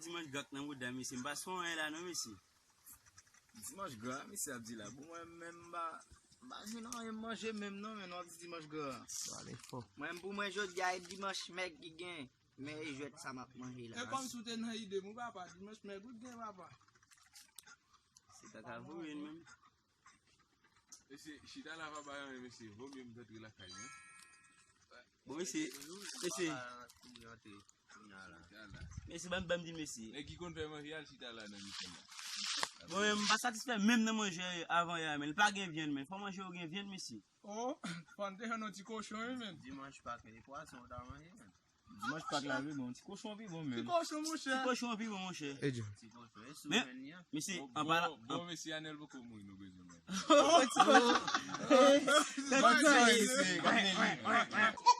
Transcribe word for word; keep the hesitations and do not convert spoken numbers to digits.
Dimanch gra k nan bouda, mesye. M pa sou anyen la, non, mesye. Dimanch gra, mesye ap di la. Bon, mwen menm, m pa, m pa jwenn anyen manje menm, non, men w ap di dimanch gra. Pale fò. Mwen, pou mwen, jodi a, e dimanch mèg ki gen. Men e jwèt sa m ap manje la. E kòmsi w te nan ide m, wi, papa. Dimanch mèg, wi, gen, papa. Se kaka pou win menm. Mesye, chita la pa bay anyen, mesye. Vo mye m t antre lakay mwen. Bon, mesye, mesye. Chita la. Mesye, ban m, ban m di mesye. Nèg ki konn fè manje, al chita la nan mitan la. Bon, men m pa satisfè menm nan manje avan yè, men li pa gen vyann, men fò manje yo gen vyann, mesye. Oh, fann te jwenn yon ti kochon, wi, men. Dimanch pa gen pwason, w ta manje, men. Dimanch Pak la pi bon. Ti kochon pi bon, men. Ti kochon, monchè. Ti kochon pi bon, monchè. E John. Ti kochon, e sou men li an. Mesye, bon, an pala, bon, bon, mesye, Anèl poko mouri, nou bezwen manje. Oh, ti kochon. Bon, ti kochon, mesye, gade li.